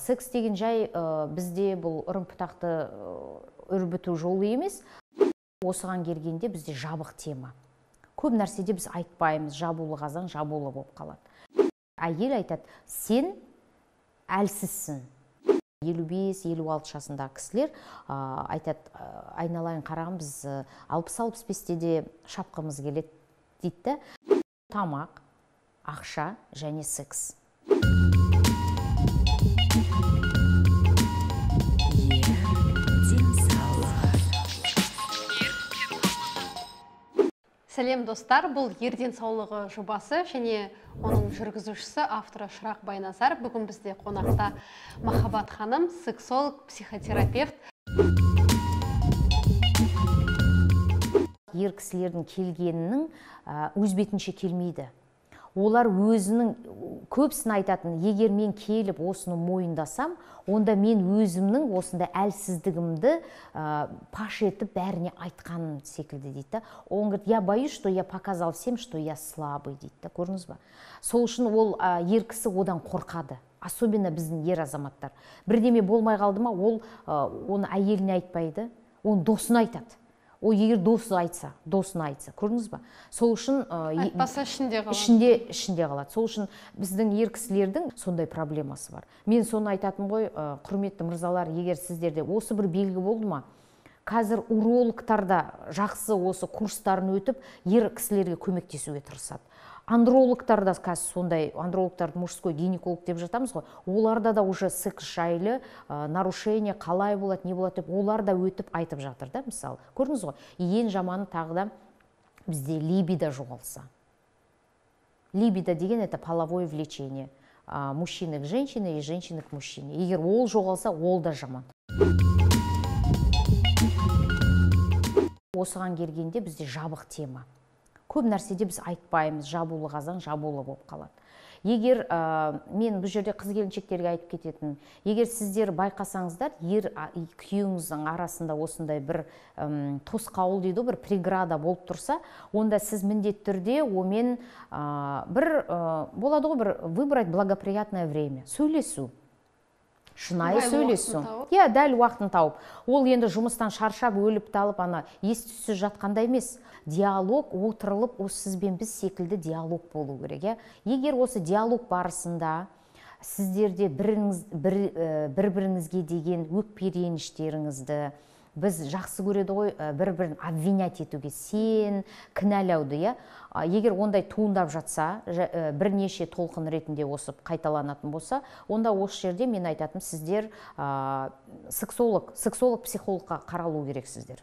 Секс деген жай бізде бұл үрім бұтақты өрбіту жолы емес. Осыған келгенде бізде жабық тема. Көп нәрседе біз айтпаймыз, жабулы қазан жабулы болып қалады. Әйел айтады, сен әлсізсің. 55-56 жасындағы кісілер айтады, айналайын қарағым, біз 60-65-те де шапқымыз келеді дейді. Тамақ, ақша және секс. Сәлем достар, бұл Ер денсаулығы жобасы және оның жүргізушісі, авторы Шырақ Байназар. Бүгін бізде қонақта Махаббат ханым, сексолог, психотерапевт. Ер кісілердің келгенінің өз бетінше келмейді. Олар өзінің көбісін айтатын, егер мен келіп осыны мойындасам, онда мен өзімнің осындай әлсіздігімді паш етіп бәріне айтқаным секілді дейді. Он говорит, я боюсь, что я показал всем, что я слабый дейді. Көрдіңіз ба? Сол үшін ол ер кісі одан қорқады. Особенно біздің ер азаматтар. Бірдеме болмай қалды ма, ол оны әйеліне айтпайды, оны досына айтады. Ол егер досы айтса, досына айтса, көрдіңіз ба? Сол үшін айтпаса ішінде қалады. Ішінде қалады. Сол үшін біздің ер кісілердің сондай проблемасы бар. Мен соны айтатын ғой, құрметті мырзалар, егер сіздерде осы бір белгі болды ма? Қазір урологтар да жақсы осы курстарын өтіп, ер кісілерге көмектесуге тырысады. Андрологтар да қазір сондай, андрологтарды мужской гинеколог деп жатамыз ғой, оларда да уже секс жайлы нарушение қалай болады, не болады деп олар да өтіп айтып жатыр да, мысалы. Көрдіңіз ғой, ең жаманы тағы да бізде либидо жоғалса. Либидо деген это половое влечение мужчины к женщине и женщины к мужчине. Егер ол жоғалса, ол да жаман. Осыған келгенде бізде жабық тема. Көп нәрседе біз айтпаймыз, жабулы қазан жабулы болып қалады. Егер мен бұл жерде қыз келіншектерге айтып кететін, егер сіздер байқасаңыздар, ер күйеуіңіздің арасында осындай бір тосқауыл дейді, бір преграда болып тұрса, онда сіз міндетті түрде онымен бір болады ғой, бір выбрать благоприятное время, сөйлесу. Шынайы сөйлесу. Иә, дәл уақытын тауып. Ол енді жұмыстан шаршап, өліп талып, ана ес түссіз жатқанда емес. Диалог отырылып, осы сізбен біз секілді диалог болу керек. Иә? Егер осы диалог барысында сіздерде бір-біріңізге деген өкпе реніштеріңізді, біз жақсы көреді ғой, бір-бірін обвинять етуге, сен кінәлауды, иә? Егер ондай туындап жатса, бірнеше толқын ретінде осы қайталанатын болса, онда осы жерде мен айтатыным, сіздер сексолог, психологқа қаралу керексіздер.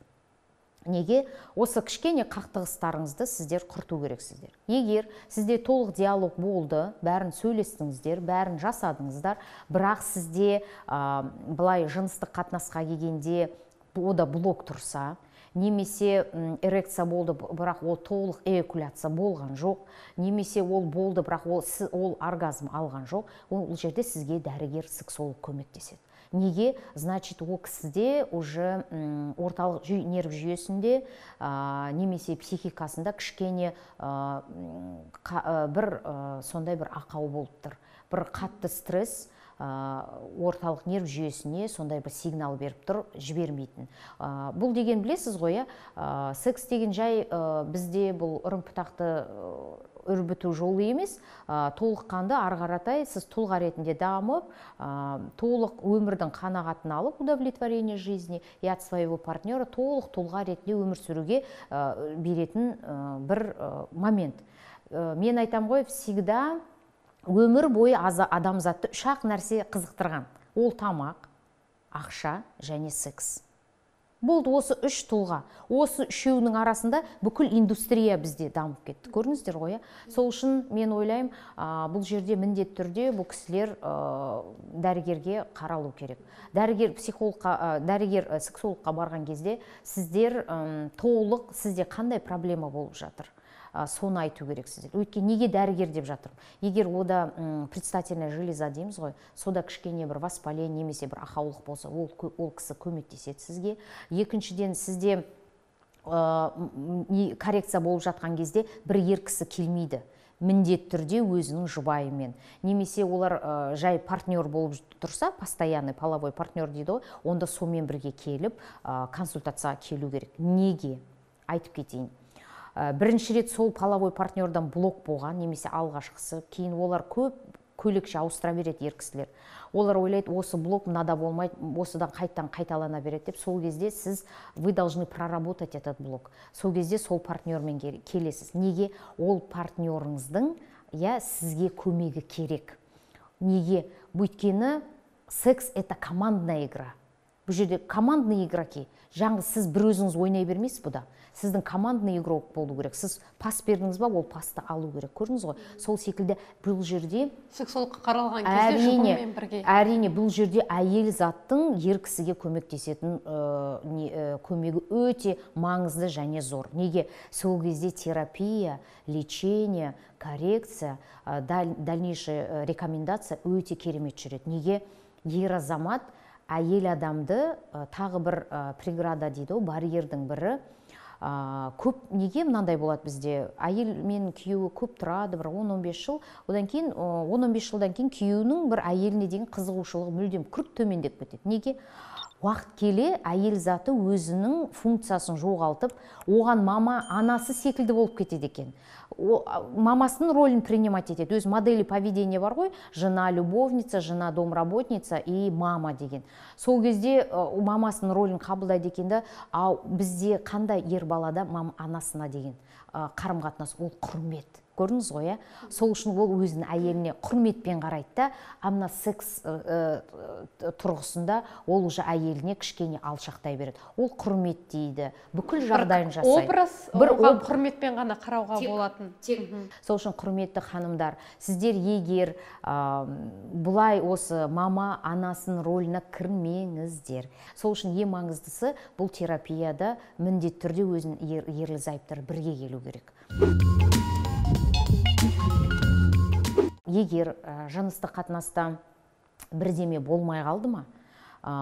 Неге? Осы кішкене қақтығыстарыңызды сіздер құрту керексіздер. Егер сізде толық диалог болды, бәрін сөйлестіңіздер, бәрін жасадыңыздар, бірақ сізде былай жыныстық қатынасқа келгенде ода блок тұрса, немесе эрекция болды, бірақ ол толық эякуляция болған жоқ, немесе ол болды, бірақ ол оргазм алған жоқ, ол жерде сізге дәрігер сексолог көмектеседі. Неге? Значит, ол кісіде уже орталық нерв жүйесінде немесе психикасында кішкене бір сондай бір ақау болып тұр. Бір қатты стресс орталық нерв жүйесіне сондай бір сигнал беріп тұр, жібермейтін. Бұл деген білесіз ғой, секс деген жай бізде бұл үрім бұтақты өрбіту жолы емес, толыққанды ары қаратай сіз тұлға ретінде дамып, толық өмірдің қанағатын алып, удовлетворение жизни и от своего партнера толық тұлға ретінде өмір сүруге беретін бір момент. Мен айтам ғой, всегда өмір бойы адамзатты үш-ақ нәрсе қызықтырған. Ол тамақ, ақша және секс. Болды осы үш тұлға. Осы үшеуінің арасында бүкіл индустрия бізде дамып кетті. Көрдіңіздер ғой, иә? Сол үшін мен ойлаймын, бұл жерде міндетті түрде бұл кісілер дәрігерге қаралу керек. Дәрігер психологқа, дәрігер сексологқа барған кезде сіздер толық сізде қандай проблема болып жатыр? Соны айту керексіздер. Өйткені неге дәрігер деп жатырмын? Егер ода предстательная железа дейміз ғой, сода кішкене бір воспаление немесе бір ақаулық болса, ол кісі көмектеседі сізге. Екіншіден, сізде коррекция болып жатқан кезде бір ер кісі келмейді. Міндетті түрде өзінің жұбайымен. Немесе олар жай партнер болып тұрса, постоянный половой партнер дейді ғой, онда сонымен бірге келіп, консультацияға келу керек. Неге? Айтып кетейін. Бірінші рет сол половой партнердан блок болған, немесе алғашқысы, кейін олар көп көйлекше ауыстыра береді ер кісілер. Олар ойлайды, осы блок мынада болмайды, осыдан қайттан қайталана береді деп. Сол кезде сіз, вы должны проработать этот блок. Сол кезде сол партнермен келесіз. Неге? Ол партнеріңіздің, я, сізге көмегі керек. Неге? Өйткені секс — это командная игра. Бұл жерде командный игроки. Жаңғы сіз бір өзіңіз ойнай бермейсіз бұда. Сіздің командный игрок болу керек. Сіз пас бердіңіз ба, ол пасты алу керек. Көрдіңіз ғой? Сол секілді бұл жерде сексологқа қаралған кезде жұбымен бірге. Әрине, бұл жерде әйел заттың ер кісіге көмектесетін көмегі өте маңызды және зор. Неге? Сол кезде терапия, лечение, коррекция, дальнейшая рекомендация өте керемет жүреді. Неге? Ер азамат әйел адамды тағы бір преграда дейді ғой, барьердің бірі. Көп неге мынандай болады бізде? Әйел мен күйеуі көп тұрады, бір 10-15 жыл. Одан кейін 10-15 жылдан кейін күйеуінің бір әйеліне деген қызығушылығы мүлдем күрт төмендеп кетеді. Неге? Уақыт келе әйел заты өзінің функциясын жоғалтып, оған мама анасы секілді болып кетеді екен. Мамасының ролін принимать етеді. Өз модели поведения бар ғой, жена любовница, жена домработница и мама деген. Сол кезде мамасының ролін қабылдайды екен да, ал бізде қандай ер балада мама анасына деген қарым-қатынас, ол құрмет. Көрдіңіз ғой, ә? Сол үшін ол өзінің әйеліне құрметпен қарайды да, а мына секс тұрғысында ол уже әйеліне кішкене алшақтай береді. Ол құрметтейді, бүкіл жағдайын жасайды. Образ, бір оған құрметпен ғана қарауға болатын. Сол үшін, құрметті ханымдар, сіздер егер бұлай осы мама анасының рөліне кірмеңіздер. Сол үшін ең маңыздысы бұл терапияда міндетті түрде өзінің ерлі зайыптары бірге келу керек. Егер жыныстық қатынаста бірдеме болмай қалды ма,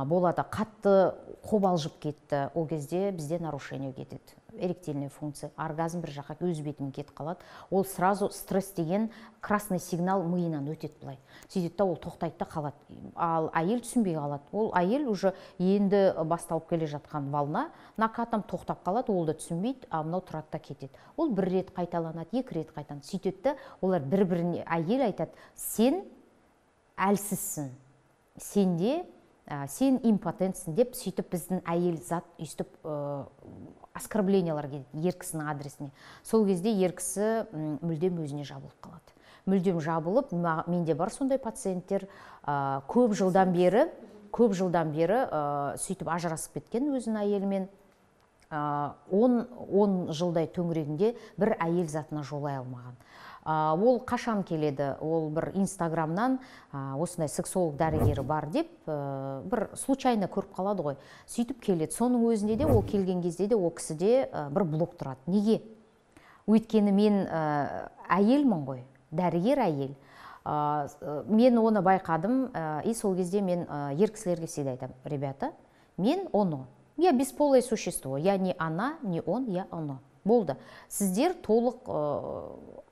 болады, қатты қобалжып кетті, ол кезде бізде нарушение кетеді. Эректильная функция, оргазм бір жаққа өз бетімен кетіп қалады. Ол сразу стресс деген красный сигнал миынан өтеді былай. Сөйтеді да ол тоқтайды да қалады. Ал әйел түсінбей қалады. Ол әйел уже енді басталып келе жатқан волна, накатом тоқтап қалады, ол да түсінбейді, а мынау тұрады да кетеді. Ол бір рет қайталанады, екі рет қайталанады. Сөйтеді да олар бір-біріне, әйел айтады, сен әлсізсің, сенде, сен импотентсің деп, сөйтіп біздің әйел зат өйстіп оскорблениялар келеді ер кісінің адресіне. Сол кезде ер кісі мүлдем өзіне жабылып қалады. Мүлдем жабылып, менде бар сондай пациенттер, көп жылдан бері, көп жылдан бері сөйтіп ажырасып кеткен өзінің әйелімен. 10 жылдай төңірегінде бір әйел затына жолай алмаған. Ол қашан келеді? Ол бір Инстаграмнан осындай сексолог дәрігері бар деп бір случайно көріп қалады ғой. Сөйтіп келеді. Соның өзінде де ол келген кезде де ол кісіде бір блок тұрады. Неге? Өйткені мен әйелмін ғой, дәрігер әйел. Мен оны байқадым, и сол кезде мен ер кісілерге всегда айтамын: ребята, мен оно. Я бесполое существо, я не она, не он, я оно. Болды. Сіздер толық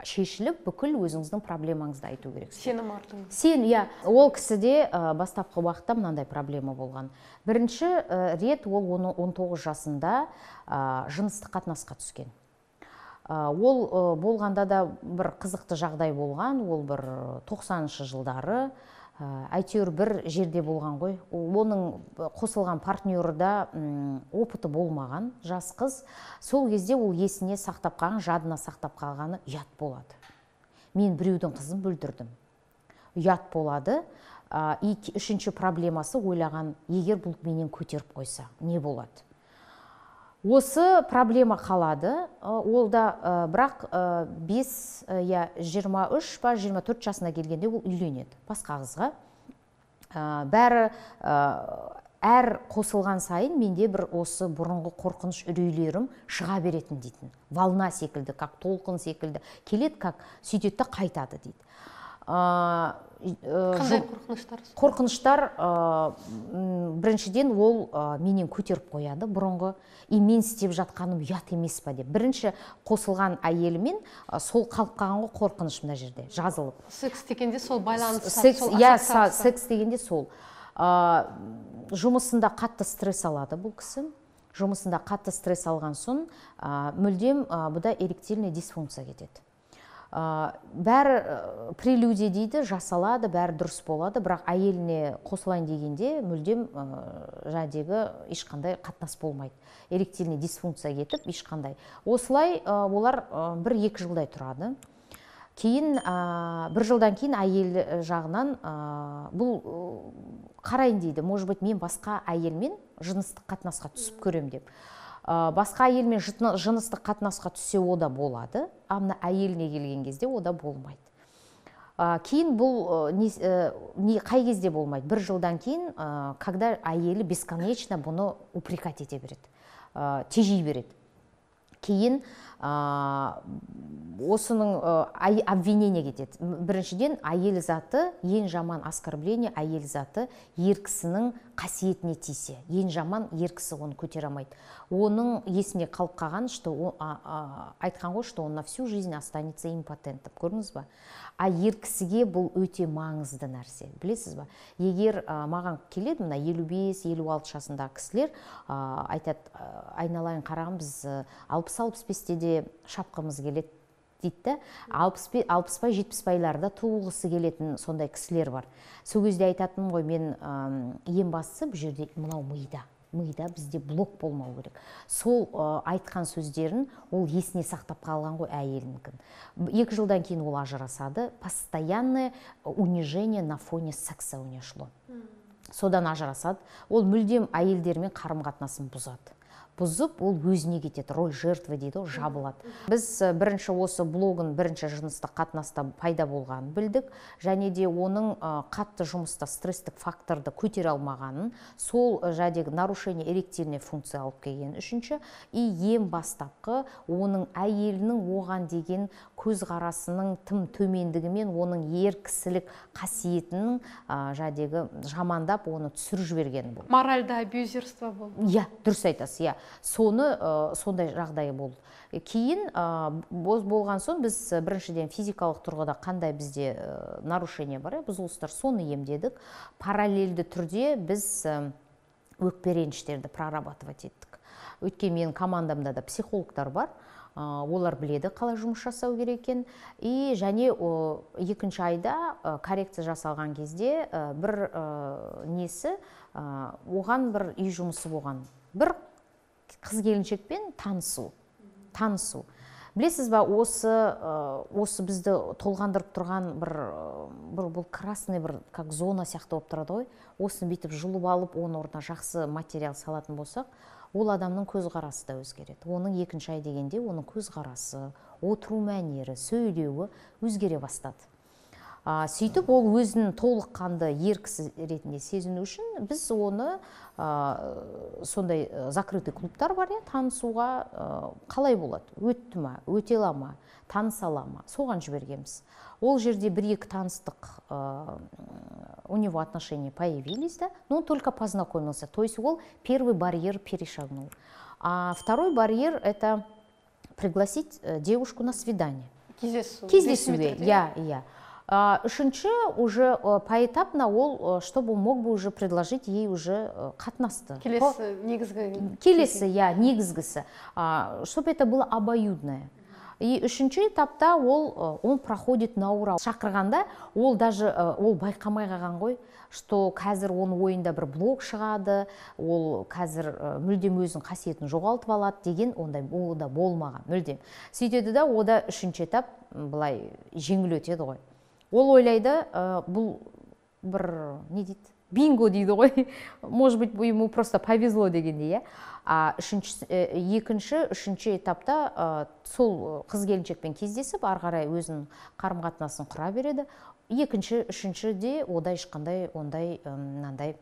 шешіліп, бүкіл өзіңіздің проблемаңызды айту керексіз. Сенім артыңыз. Сен, иә, ол кісіде бастапқы уақытта мынандай проблема болған. Бірінші рет ол оны 19 жасында жыныстық қатынасқа түскен. Ол болғанда да бір қызықты жағдай болған, ол бір 90-шы жылдары, әйтеуір бір жерде болған ғой. Оның қосылған партнері да опыты болмаған жас қыз. Сол кезде ол есіне сақтап қалған, жадына сақтап қалғаны ұят болады. Мен біреудің қызын бүлдірдім. Ұят болады. И үшінші проблемасы ойлаған, егер бұл менен көтеріп қойса, не болады? Осы проблема қалады. Ол да бірақ 23 па 24 жасына келгенде ол үйленеді басқа қызға. Бәрі әр қосылған сайын менде бір осы бұрынғы қорқыныш үрейлерім шыға беретін дейтін. Волна секілді, как толқын секілді келеді, как сөйтеді да қайтады дейді. Қандай қорқыныштар? Қорқыныштар, біріншіден, ол менен көтеріп қояды бұрынғы, и мен істеп жатқаным ұят емес па деп. Бірінші қосылған әйелімен сол қалып қалған ғой қорқыныш мына жерде жазылып. Секс дегенде сол байланыс. Секс, иә, секс дегенде сол. Жұмысында қатты стресс алады бұл кісі. Жұмысында қатты стресс алған соң, мүлдем бұда эректильный дисфункция кетеді. Бәрі прелюдия дейді, жасалады, бәрі дұрыс болады, бірақ әйеліне қосылайын дегенде мүлдем жаңағыдегі ешқандай қатынас болмайды. Эректильный дисфункция кетіп, ешқандай. Осылай олар 1-2 жылдай тұрады. Кейін бір жылдан кейін әйел жағынан бұл қарайын дейді, может быть, мен басқа әйелмен жыныстық қатынасқа түсіп көрем деп. Басқа әйелмен жыныстық қатынасқа түссе, о да болады, а мына әйеліне келген кезде о да болмайды. Кейін бұл не, қай кезде болмайды? Бір жылдан кейін, когда әйелі бесконечно бұны упрекать ете береді, тежей береді. Кейін осының обвинение кетеді. Біріншіден, әйел заты ең жаман оскорбление, әйел заты ер кісінің қасиетіне тисе, ең жаман, ер кісі оны көтере алмайды. Оның есіне қалып қалған, что айтқан ғой, что он на всю жизнь останется импотентом, көрдіңіз ба? А ер кісіге бұл өте маңызды нәрсе, білесіз ба? Егер маған келеді мына 55-56 жасындағы кісілер, айтады: «Айналайын қарағым, біз 60-65-те де шапқымыз келеді», – дейді да. 60 па, 70 байларда туылғысы келетін сондай кісілер бар. Сол кезде айтатыным ғой мен, ең бастысы бұл жерде мынау мида бізде блок болмау керек. Сол айтқан сөздерін ол есіне сақтап қалған ғой әйелінікін. 2 жылдан кейін ол ажырасады. Постоянное унижение на фоне секса у нее шло. Содан ажырасады. Ол мүлдем әйелдермен қарым қатынасын бұзады. Бұзып, ол өзіне кетеді, роль жертвы дейді ғой, жабылады. Біз бірінші осы блогын бірінші жыныстық қатынаста пайда болғанын білдік және де оның қатты жұмыста стресстік факторды көтере алмағанын, сол жәдегі нарушение эректильной функция алып келген үшінші, и ең бастапқы оның әйелінің оған деген көзқарасының тым төмендігімен оның ер кісілік қасиетінің жәдегі жамандап, оны түсіріп жібергені болды. Моральды абьюзерство болды. Иә, дұрыс айтасыз, иә, соны сондай жағдай болды. Кейін болған соң біз біріншіден физикалық тұрғыда қандай бізде нарушение бар, иә, бұзылыстар, соны емдедік. Параллельді түрде біз өкпе, реніштерді прорабатывать еттік, өйткені менің командамда да психологтар бар, олар біледі қалай жұмыс жасау керек екен. И және екінші айда коррекция жасалған кезде бір несі, оған бір үй жұмысы болған, бір қыз келіншекпен танысу. Білесіз ба, осы бізді толғандырып тұрған бір бұл красный бір как зона сияқты болып тұрады ғой. Осыны бүйтіп жұлып алып, оның орнына жақсы материал салатын болсақ, ол адамның көзқарасы да өзгереді. Оның екінші ай дегенде оның көзқарасы, отыру мәнері, сөйлеуі өзгере бастады. Сөйтіп ол өзін толыққанды ер кісі ретінде сезіну үшін біз оны сондай закрытый клубтар бар, иә, танысуға қалай болады, өтті ма, өте ала ма, таныса ала ма, соған жібергенбіз. Ол жерде бір екі таныстық, у него отношения появились, да, но он только познакомился, то есть ол первый барьер перешагнул. А второй барьер – это пригласить девушку на свидание. Кездесу. Кездесуге, иә. Үшінші уже поэтапно ол, чтобы он мог бы уже предложить ей уже қатынасты. Келесі негізгі. Келесі, иә, негізгісі. Чтобы это было обоюдное. И үшінші этапта ол он проходит на ура. Шақырғанда ол даже ол байқамай қалған ғой, что қазір оның ойында бір блок шығады, ол қазір мүлдем өзінің қасиетін жоғалтып алады деген ондай ол да болмаған мүлдем. Сөйтеді да, ода үшінші этап былай жеңіл өтеді ғой. Ол ойлайды, бұл бір не дейді, бинго дейді ғой, может быть, ему просто повезло дегендей, иә. А үшінші, екінші, үшінші этапта сол қыз келіншекпен кездесіп, ары қарай өзінің қарым қатынасын құра береді. Екінші, үшіншіде ода ешқандай ондай мынандай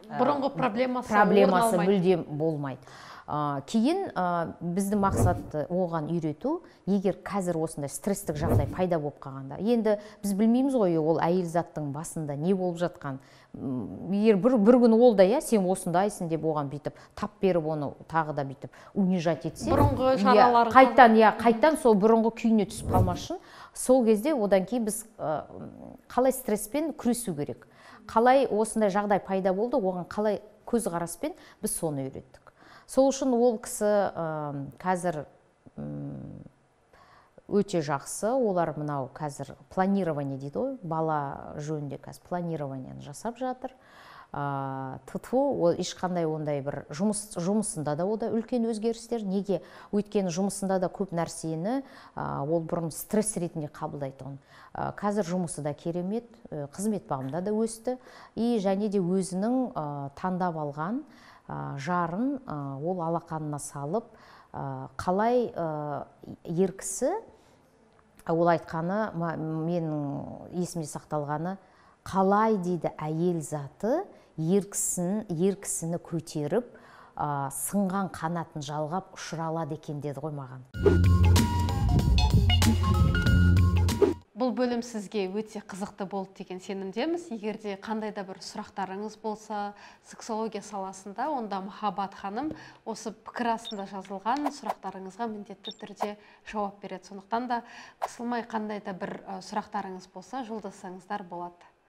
бұрынғы проблемасы проблемасы мүлдем болмайды. Кейін біздің мақсат оған үйрету, егер қазір осындай стресстік жағдай пайда болып қалғанда, енді біз білмейміз ғой ол әйел заттың басында не болып жатқан. Егер бір күні ол да, иә, сен осындайсың деп оған бүйтіп тап беріп, оны тағы да бүйтіп унижать етсе, бұрынғы жаралары қайттан, иә, қайттан сол бұрынғы күйіне түсіп қалмас үшін, сол кезде одан кейін біз қалай стресспен күресу керек, қалай осындай жағдай пайда болды, оған қалай көзқараспен, біз соны үйреттік. Сол үшін ол кісі қазір өте жақсы. Олар мынау қазір планирование дейді ғой, бала жөнінде қазір планированиені жасап жатыр. Тьфу, ол ешқандай ондай бір жұмысында да ода үлкен өзгерістер. Неге? Өйткені жұмысында да көп нәрсені ол бұрын стресс ретінде қабылдайтұғын. Қазір жұмысы да керемет, қызмет бабында да өсті. И және де өзінің таңдап алған жарын ол алақанына салып, қалай ер кісі, ол айтқаны, менің есімде сақталғаны, қалай дейді әйел заты ер кісіні көтеріп, сынған қанатын жалғап ұшыра алады екен деді ғой маған. Бұл бөлім сізге өте қызықты болды деген сенімдеміз. Егер де қандай да бір сұрақтарыңыз болса, сексология саласында, онда Махаббат ханым осы пікір астында жазылған сұрақтарыңызға міндетті түрде жауап береді. Сондықтан да қысылмай қандай да бір сұрақтарыңыз болса, жолдасаңыздар болады.